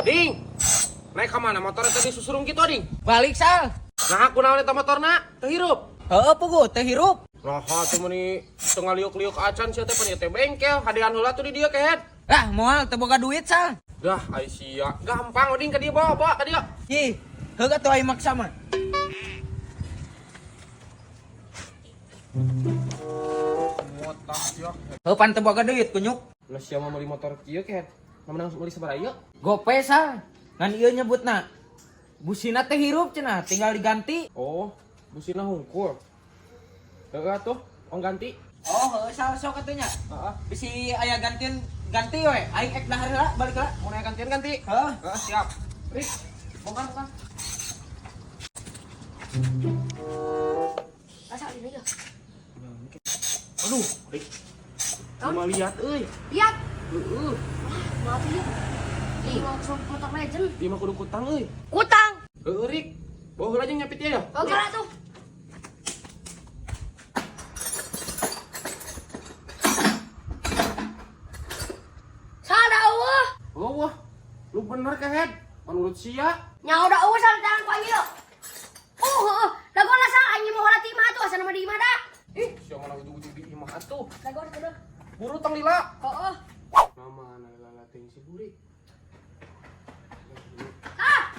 Ding. Naik ka mana motornya tadi susurung gitu, Ding? Balik Sal. Nah, aku naon eta motorna? Teu hirup. Heeh pugu teu hirup. Nah, tuh meni teu ngaliuk-liuk acan sia teh pan ieu teh bengkel, hadean heula tuh di dieu kehed. Lah moal teu boga duit Sal. Dah, ai sia. Gampang Oding ka dieu bawa, bawa ka dieu. Ih, heuh atuh aing maksa mah. Motah sia. Heuh pan teu boga duit kunyuk. Lah sia mah meuli motor kieu kehed. Menang meuli sabaraha ieu? Gope Sal. Ngan ieu nyebutna. Busina teh hirup cenah, tinggal diganti. Oh, busina hungkul. Heeh atuh, ong ganti. Oh, heuh Sal sok atuh nya. Heeh. Bisi aya gantian ganti we. Aing ek dahar heula balik heula. Mun aya gantian ganti. Heuh. Heeh, siap. Rik, bongkar bongkar. Masa ini ya? Aduh, Rik. Cuma lihat euy. Lihat. Heeh. Maaf ya. Ih, mau motor legend. Ieu mah kudu kutang euy. Kutang. Heeh, Rik. Bawa heula jeung nyapit ieu ya. Oh, kira tuh. Salah eueuh. Oh, wah. Lu bener kehed. Menurut sia. Nyaho da eueuh salah tangan ku anjing. Oh, heeh. Dagoan lah sal anjing mau heula ti imah atuh asana mah di imah da. Ih, sia malah ujug-ujug di imah atuh. Dagoan kudu. Buru tong lila. Heeh. Mama na lila teuing si Buri. Ah.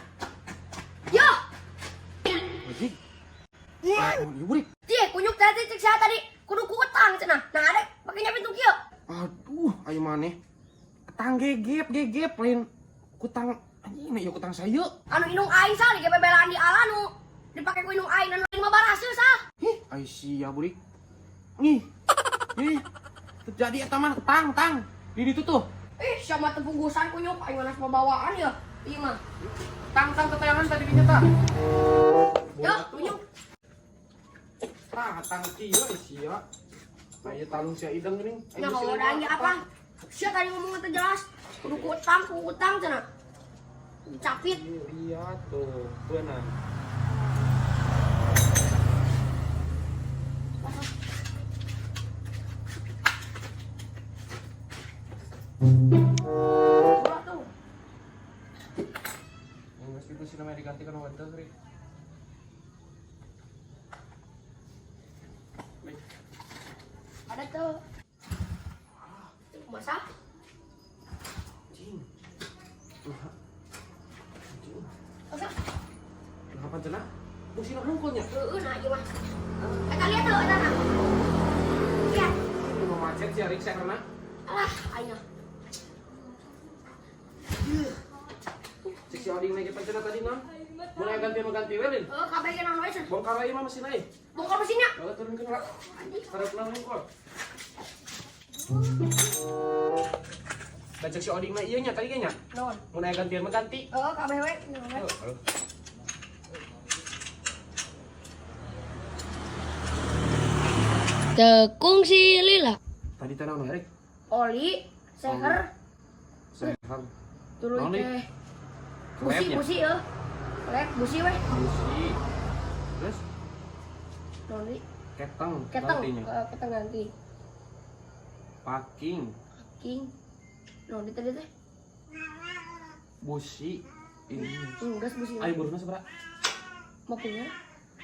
Yo, Anjing. Oh, ieu Buri. Cie, kunyuk tadi cek saya tadi kudu kutang cenah. Nah, ada pakai nyapin tuh kieu. Aduh, ayo maneh. Ketang gegep, gegep lain kutang anjing ieu kutang saya. Anu indung aing sal di bebelaan di ala nu dipake ku indung aing anu aing mah baraseuh sal. Ih, ai sia Buri. Nih. Nih. Terjadi eta mah tang tang. Di ditu tuh. Ih, sama tepunggusan kunyuk aing mah bawaan ya. Ieu mah. Tang tang tetayangan tadi dinya tah. Yo, kunyuk. Tah, tang kieu ai sia. Nah, ieu talung sia ideng geuning. Nah, kalau ada anjing apa? Sia tadi ngomong teu jelas. Kudu kutang, kudu kutang cenah. Capit. Lihat tuh, beunang. Dua tuh. Geus itu sih namanya diganti kan henteu, Rik. Rik. Ada tuh. Masa? Anjing. Nah. Anjing. Masa? Nah, apa cenah? Busina hungkulnya. Heeh, nah ieu mah. Eta lihat tuh, eta nah. Lihat. Ini mau macet sih Rik saya karena Alah, aing. cek si Oding naik cenah tadi non. Mulai ganti mau ganti welin. Heeh, kabeh ge naon wae cenah. Bongkar aja mah mesin aja. Bongkar mesinnya. Kalau turunkeun lah. Anjing. Karepna hungkul. Dan cek si Oding mah ieu nya tadi ge nya. Naon? Mun aya gantian mah ganti. Heeh, kabeh we. Naon we. Aduh. Tekung si lila. Tadi teh naon Rik? Oli, seher, Seher. tuluy Naon, Lik? teh. Busi, Klepnya? busi ya. Klep, busi weh. Busi. Terus Naon deui? keteng Keteng, gantinya. Keteng ganti. Packing, King. Naon deui tadi teh? busi. Ini. Geus busi. Ayo burungnya seberapa? Mau punya?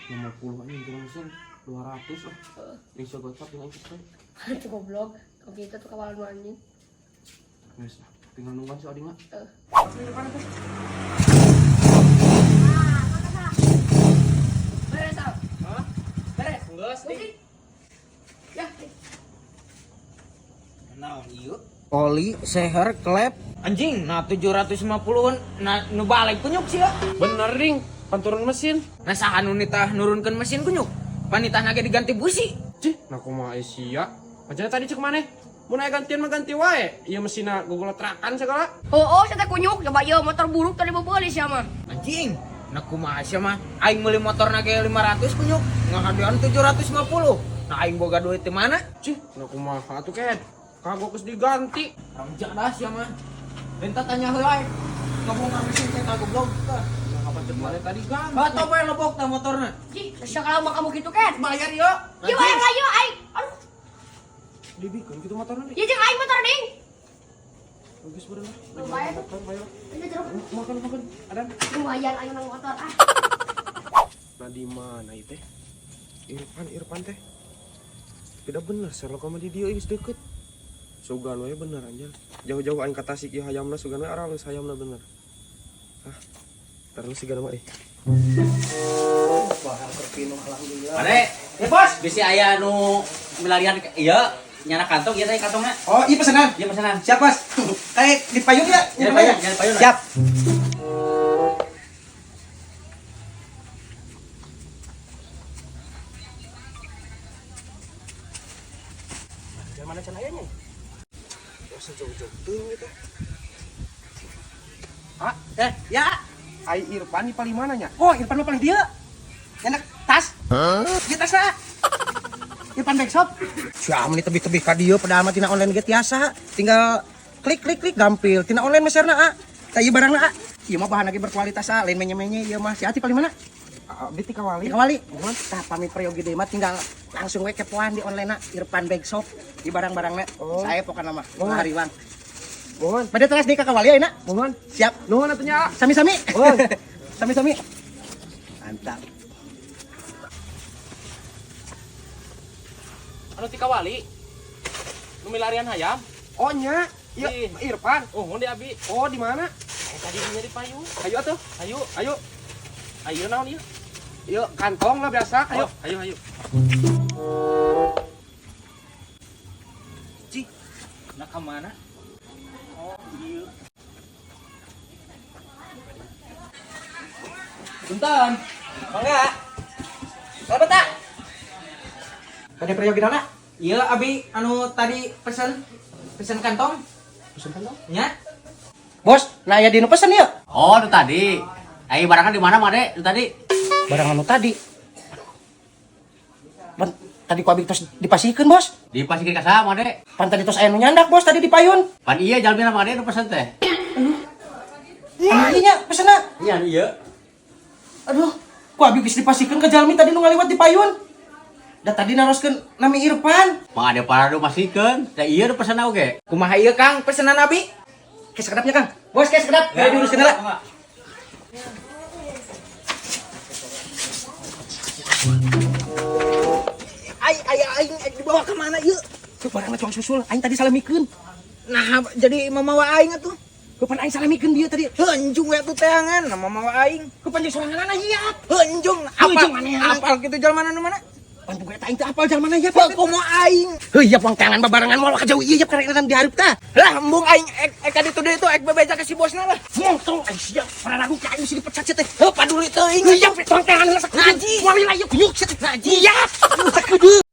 50 anjing turun mesin 200 lah. Bisa gocap dengan cepet. Itu goblok. Oke, itu tuh kawalan anjing. Guys, tinggal nungguan si Oding mah. Heeh. Di depan tuh. Ah, mangga salah. Beres Sal. Hah? Beres. Geus, Busi. Ya, nih. Naon ieu? Oli, seher, klep. Anjing, nah 750-an nah nu balik kunyuk sia. Bener ding, panturun mesin. Nah saha nu nitah nurunkeun mesin kunyuk? Panitah ge diganti busi. Cih, nah kumaha sia. Macam tadi cek maneh. Mun aya gantian mah ganti wae. Ieu mesinna gogolotrakan segala. Oh, oh, saya teh kunyuk coba ieu motor buruk tadi bebeuli sia mah. Anjing, nah kumaha sia mah? Aing meuli motor ge 500 kunyuk, ngahadean 750. Nah aing boga duit di mana? Cih, nah kumaha atuh ket. Kagok geus diganti. Rangja dah sia mah. Lenta tanya heula ngabongkar mesin teh ka goblok. Nah, kapan cek maneh tadi ganti. Bato bae lebok tah motorna. Jih, sia kalau mah kamu gitu kan. Bayar ya. Ya bayar lah yuk aing. Aduh, Dibikeun kitu motorna, Dik. ya jeung aing motor ding. Bagus bener lah. Lumayan. Motor bae lah. Ini jeruk. Makan makan. Adan. Lumayan ayo nang motor ah. Nah di mana itu teh? Irfan, Irfan teh. Tidak bener, Sherlock sama di dia geus deket. Sugan we bener anjir. Jauh-jauh aing ka Tasik ieu hayamna sugan we aralus hayamna bener. Hah. Terus sigana mah euy. Mane, Ya bos. bisi aya nu milarian iya nyana kantong ieu teh kantongna. Oh, iya pesanan. Iya pesanan. Siap bos. Kayak di payung ya? Ya, di payung, ya, di payung. Siap. Mana can aya nya? Masa jauh-jauh teuing ieu teh. Ah, ya. Ai Irfan di paling mana nya? Oh, Irfan mah paling dia. Enak tas. Hah? Ieu tasna. Irfan Bag Shop. Sia meni tebih-tebih ka dieu padahal mah tina online ge tiasa. Tinggal klik klik klik gampil. Tina online meserna ah. Tah ieu barangna ah. Ieu mah bahan lagi berkualitas ah, lain menye-menye ieu mah. Si Ati paling mana? Abdi ti Kawali. Di Kawali. Tah pami peryogi deui mah tinggal langsung we kepoan di online na Irfan Bag Shop di barang-barangna. Oh. Saya pokokna mah Oh. hariwang. Mohon. Pada teras deui ka Kawali ayeuna. Mohon. Siap. Nuhun atuh nya. Sami-sami. Oh. Sami-sami. Mantap. Anu ti Kawali. Nu milarian hayam. Oh nya. Iya, Irfan. Oh, mun di abi. Oh, di mana? Tadi dinya di payung. Ayo atuh. Ayo, ayo. Ayo naon ieu? Ieu kantong lah biasa. Ayo, ayo, ayo. Cih. Nah ka mana? Oh, iya. Punten. Mangga. Selamat tak? Tadi peryogi naon? Iya abi anu tadi pesen pesen kantong. Pesen kantong. Nya. Bos, nah ya dinu pesen ya. Oh, nu tadi. Ai barangnya di mana, Made? Nu tadi. Barang anu tadi. Pan, tadi ku abi tos dipasihkeun, Bos. Dipasihkeun ka saha, Made? Pan tadi tos aya nu nyandak, Bos, tadi di payun. Pan iya jalmina Made nu pesen teh. Anu ieu nya pesenna. Iya, iya. Aduh, ku abi geus dipasihkeun ka jalmi tadi nu ngaliwat di payun. Da tadi naroskeun nami Irfan. Mang ade paradu masihkeun. Teh iya nu pesen oge. Kumaha ieu, Kang? Pesenan abi? Ke sekedapnya, Kang. Bos, ke sekedap. Biar diuruskeun heula. Ai ai aing dibawa ke mana ieu? Tuh barangna cuang susul, aing tadi salah mikeun. Nah, jadi mamawa aing atuh. Kapan aing salah mikeun dia tadi? Heunjung we atuh teangan, nah mamawa aing. Kapan jeung soranganana hiap? Heunjung Heunjung manehna. Apal kitu jalma nu mana? Pan buka eta aing teu apal jalmana hiap. Heuh komo aing. Heuh hiap wong teangan babarengan moal ka jauh ieu hiap karena dihareup tah. Lah embung aing ek ka ditu deui tuh ek bebeja ka si bosna lah. Montong aing sia, para ragu ka aing mesti dipecat sia teh. Heuh paduli teuing. Heuh hiap tong teangan heula sakedeung. Ngaji. Moal wilayah kunyuk sia teh. Ngaji. Hiap. Sakedeung.